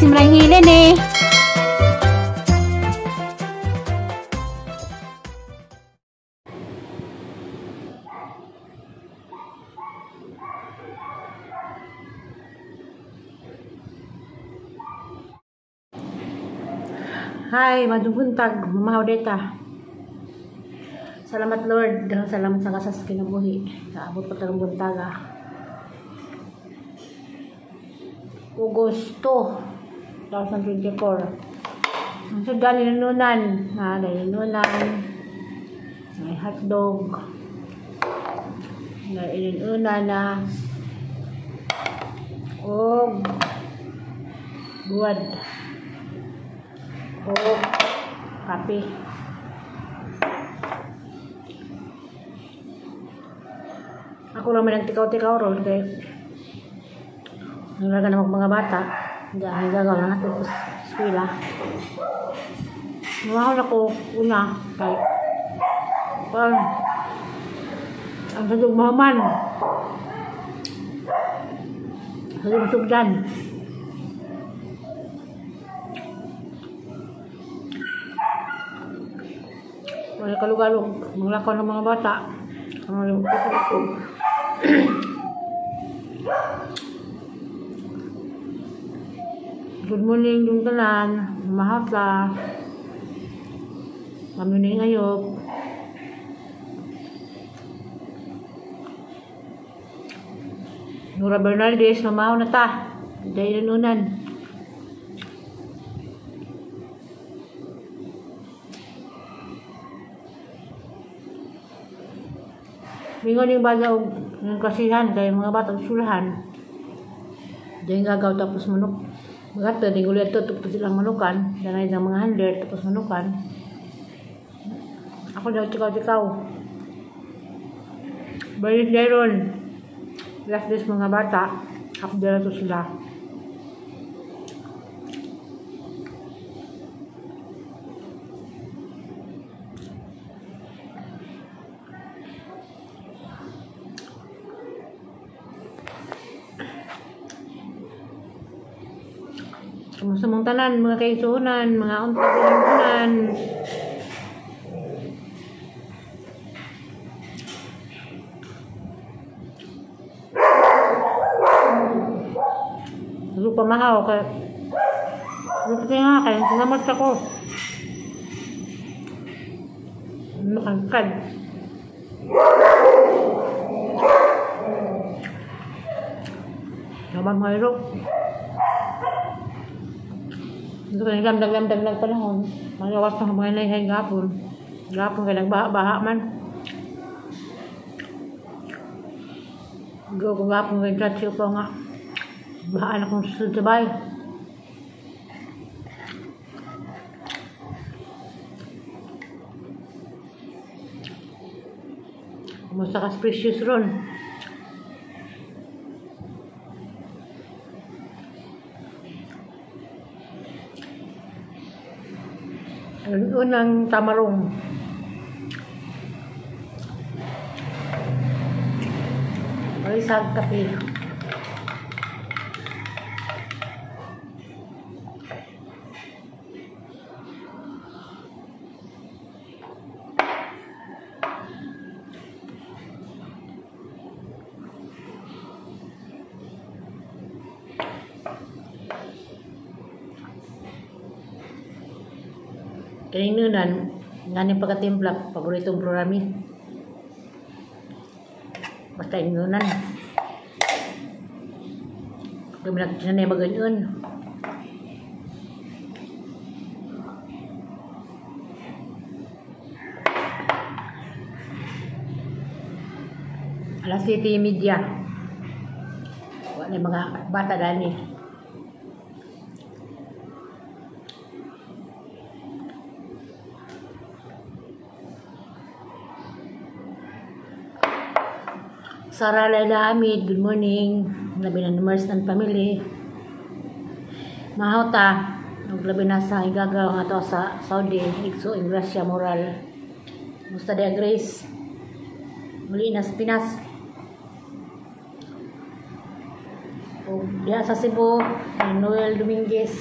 Simrang hilin eh. Hi, madung buntag, mamahaw data. Salamat Lord, daghang salamat sa kasas kinabuhi. Kaabot pa tarong buntaga. August 2, 2024. Ang sudan ninunan, ninunan. May hotdog. Ninunan na. Og buwad. O kape. Ako lang may nagtikaw-tikaw ron kay nalaga na mga bata. Hindi ang gagawa na natin sa eskwela. Nawahon ako una kay ang sadug mahaman. Sadug sugdan. Wala kalugalog, manglakaw ng mga bata. Good morning, yung tanan. Mahapla. Mamuning ayop. Nora Bernaldez, mamahaw na ta. Dahil nunan. Mingon yung baga og ng kasihan kay mga bata sulahan. Diyan gagaw tapos manok. Mga to gulit to tapos silang manukan, danay ng mga handler tapos manukan. Ako daw tikaw-tikaw. Balik dairon. Last days mga bata, half day to sila. Kumusta mong tanan, mga kaisunan, mga untag-unan. Lupa mahaw kay lupa nga kay salamat ako. Makangkad. Naman mahirap. Ito kaya lamdag-lamdag panahon. Magawas na mga inay gapon. Gapon kaya nagbaha-baha man. Go ko gapon kaya tratsi ko nga. Bahaan akong susubay. Kumusta ka precious ron? Unang tamarong. Isang kape. Kainunan, nga ni pagkatimpla, paboritong programi. Basta inunan. Kaya na mag-inon. Alas 7:30. Wala mga bata dani. Sarah Laila Hamid, good morning. Labi na Mers and family. Mahota, labi na sa igagaw nga to sa Saudi, Igso Ingracia Moral. Musta dia Grace? Muli na sa Pinas. O diha sa Cebu, kay Noel Dominguez.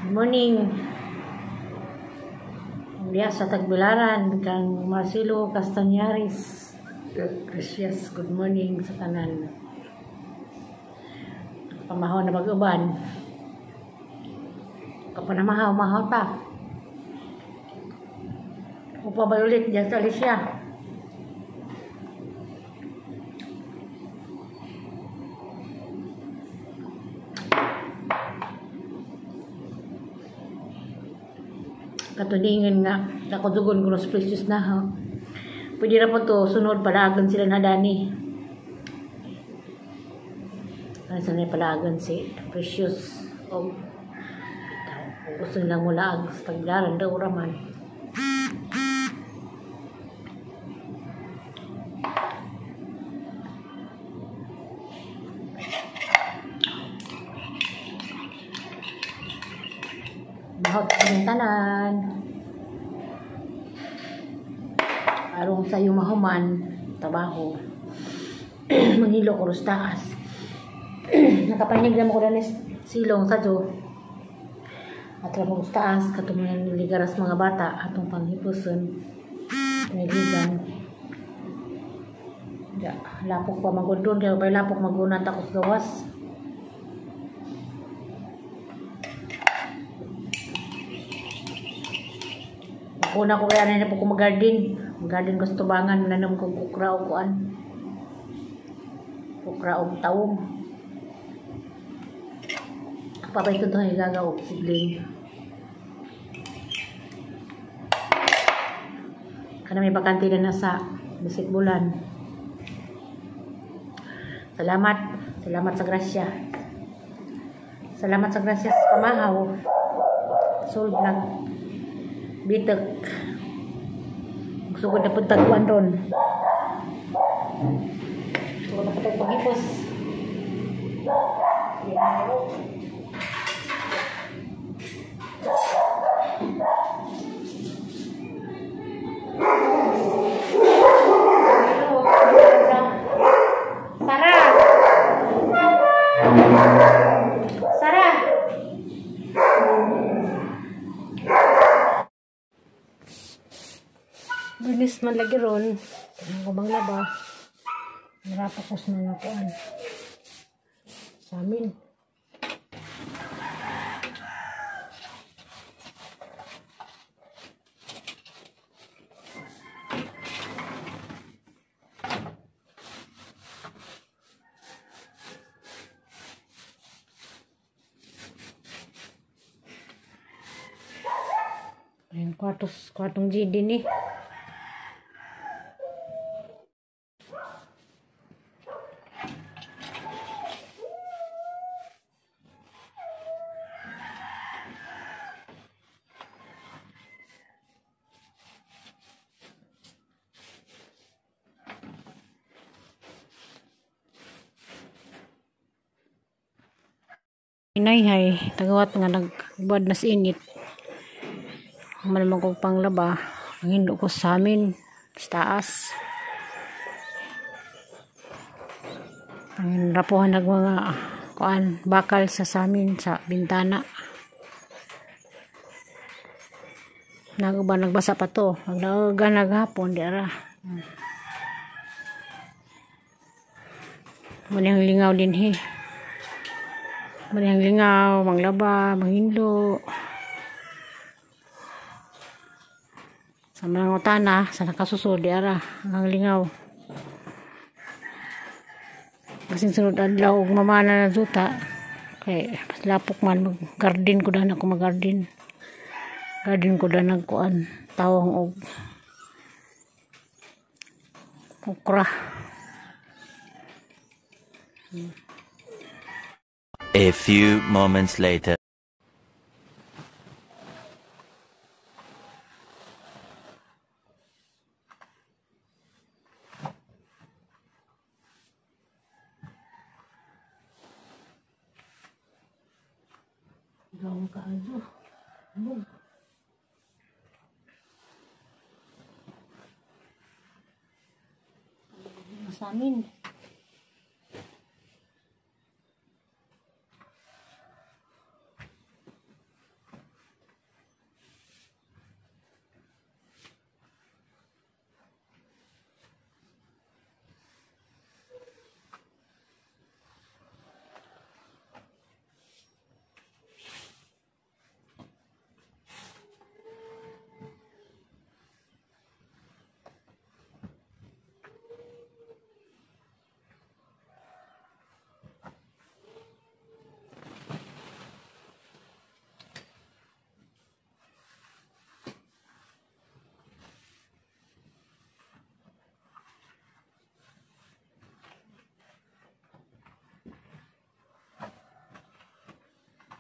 Good morning. Diha sa Tagbilaran, kang Marcelo Castañares. Gracias, good morning sa tanan. Pamahaw na mag-uban. Kapanamahaw, mahaw ta. Upa ba ulit diyan sa Alicia? Katuningan nga, nakudugon ko sa precious na ha. Pwede na po to, sunod palagan sila na dani. Ano sila palagan si Precious. O, gusto nilang mulaag sa taglaran daw raman. Mahot sa tanan. Arong sa iyo mahuman, trabaho. Manghilo ko ros taas. Nakapahinig na mo ko danis silong sa jo. At mo taas, katumunan niligaras mga bata, atong panghipuson. Niligan. Ya, lapok pa magudon, kaya pa lapok magunat ako sa gawas. Una ko kaya na po ko mag-garden. Mag-garden ko sa tubangan, nanom ko kukra o kuan. Kukra o tawong. Papay ko ito ay gagaw o sigling. Kana may bakante na nasa Bisikbulan. Salamat. Salamat sa grasya. Salamat sa grasya sa pamahaw. Solve nag bitek. Sugod na pud tagkuan ron. Sugod na pud paghipos. Sarah. Sarah. Bernis man lagi ron. Ang kubang laba. Narapa ko sa mga kuan. Sa amin. Ayun, kwartong GD ni. Inayhay, tagawat nga nagbad na sa init. Malamang ko panglaba, ang hindo ko sa amin, sa taas. Ang rapuhan nag mga kuan, bakal sa samin, sa bintana. Naguba, nagbasa pa to. Nagdagan naghapon, di ara. Manihang lingaw din he. Manihang lingaw, manglaba, manghinlo. Sa mga utana, sa nakasusod, di ara, ang lingaw. Kasing sunod adlaw, ug mamana na duta. Kay, lapok man, mag-garden ko daan ako mag-garden. Garden ko daan nagkuan, tawang og okra. A few moments later. Gawang kaayo. Bug. Sa amin.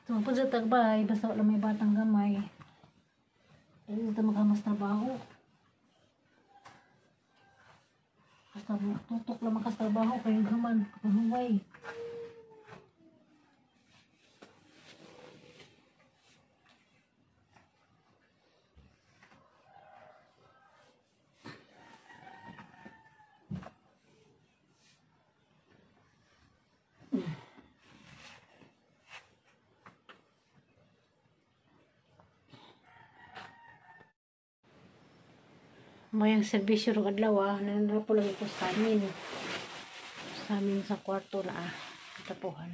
So, pud sa tagbay, basta wala may batang gamay. Dili ta makamas trabaho. Basta tutok lang makas trabaho kay human kapahuway. Mayang serbisyo rong adlaw nananapo lagi ko sa amin. Sa amin sa kwarto na katapuhan.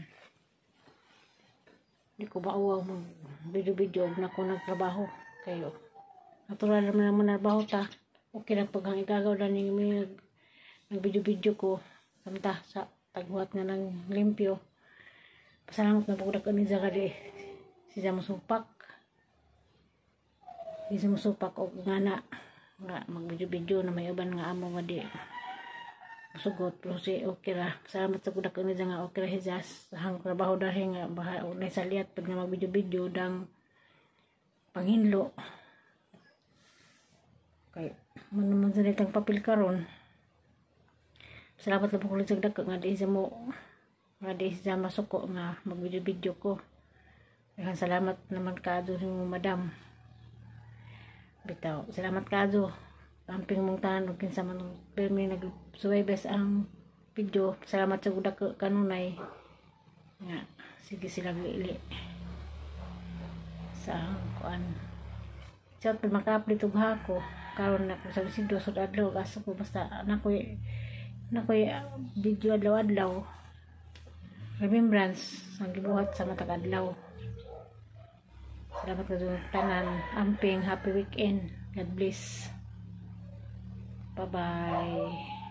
Di ko mauwaw mag video-video og na ko nagtrabaho kayo. Natural naman naman trabaho ta. Okay lang pag ang igagaw na ning may nag video-video ko samta sa taghuat nga ng limpyo. Pasalamat na pagod ako ni Zagadi. Siya musupak. Siya musupak og ngana nga mag-video-video na may uban nga amo nga di musugot pero si okay ra. Salamat sa kudak ni nga okay ra hijas hang trabaho dahil nga baha na saliat pag nga mag-video-video dang panghinlo. Kay man naman sa nitang papel karon. Salamat lang po sa dako nga di siya mo nga di siya masuko nga mag-video-video ko. Daghang salamat naman kaadto nimo madam. Bitaw, salamat kaadto. Amping mong tanan og kinsa man permi nagsuwaybes ang video. Salamat sa gudak kanunay nga sige sila ili sa kuan. Shout pag maka-update og hako karon na ko sa Isidro sud adlaw asa ko basta nakoy video adlaw-adlaw remembrance sa gibuhat sa matag adlaw. Salamat ka tanan. Amping, happy weekend. God bless. Bye-bye.